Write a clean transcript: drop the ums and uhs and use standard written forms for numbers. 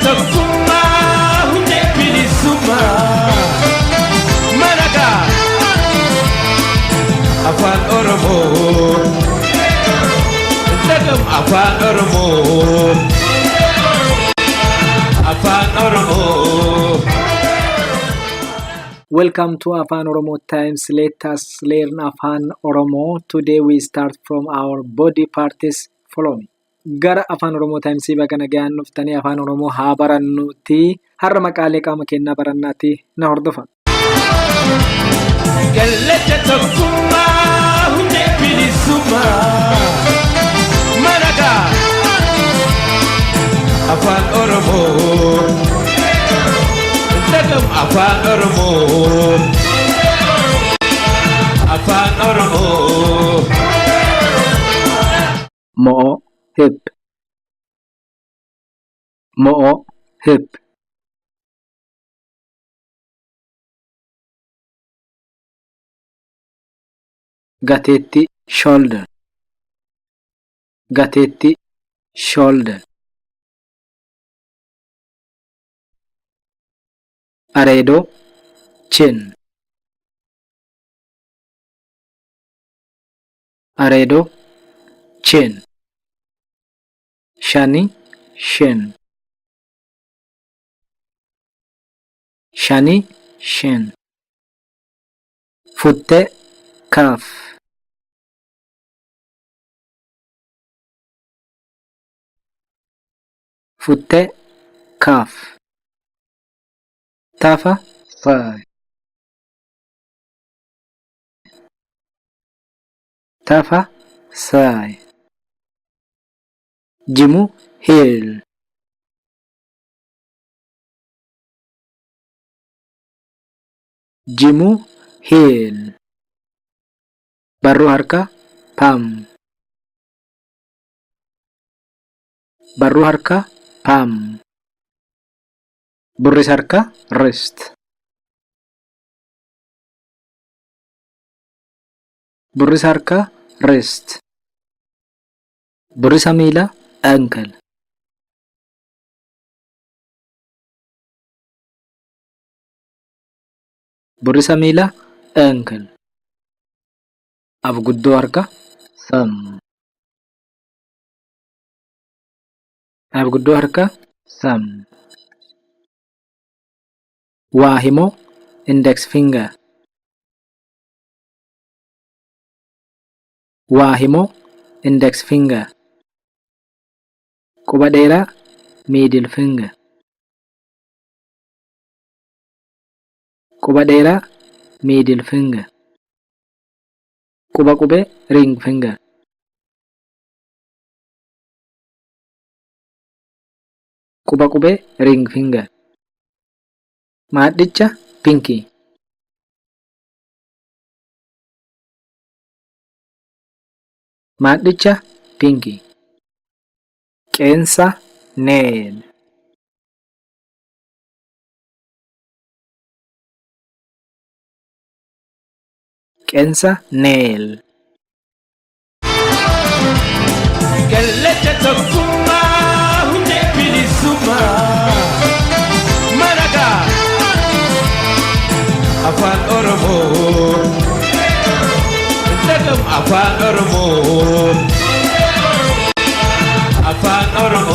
Tokkummaa hundee bilisummaa. Maragaa Afaan Oromoo. Dagam Afaan Oromoo. Afaan Oromoo. Welcome to Afaan Oromo Times. Let us learn Afaan Oromo. Today we start from our body parts. Follow me. Gara Afaan Oromoo Times baga nagaan dhuftanii Afaan Oromoo haa barannuuti. Har'a maqaalee qaama keenyaa barannaati na hordofa. Kallacha tokkummaa hundee bilisummaa. Maragaa Afaan Oromoo. Dagam Afaan Oromoo. Afaan Oromoo. Mo'oo, hip. Mo'oo, hip. Gateettii, shoulder. Gateettii, shoulder. Areedoo, chin. Areedoo, chin. Shanii, shin. Shanii, shin. Futtee, calf. Futtee, calf. Tafa, thigh. Tafa, thigh. Jimuu, heel. Jimuu, heel. Barruu harkaa, palm. Barruu harkaa, palm. Burris harkaa, wrist. Burris harkaa, wrist. Burrisa miilaa, ankle. Burrisa miilaa, ankle. Abguddoo harkaa, thumb. Abguddoo harkaa, thumb. Waa himoo, index finger. Waa himoo, index finger. Quba dheeraa, middle finger. Quba dheeraa, middle finger. Quba qubee, ring finger. Quba qubee, ring finger. Maadhicha, pinky. Maadhicha, pinky. Qeensa, nail. Qeensa, nail. Kallacha tokkummaa hundee bilisummaa. Maragaa Afaan Oromoo. Dagam Afaan Oromoo. Afaan Oromoo.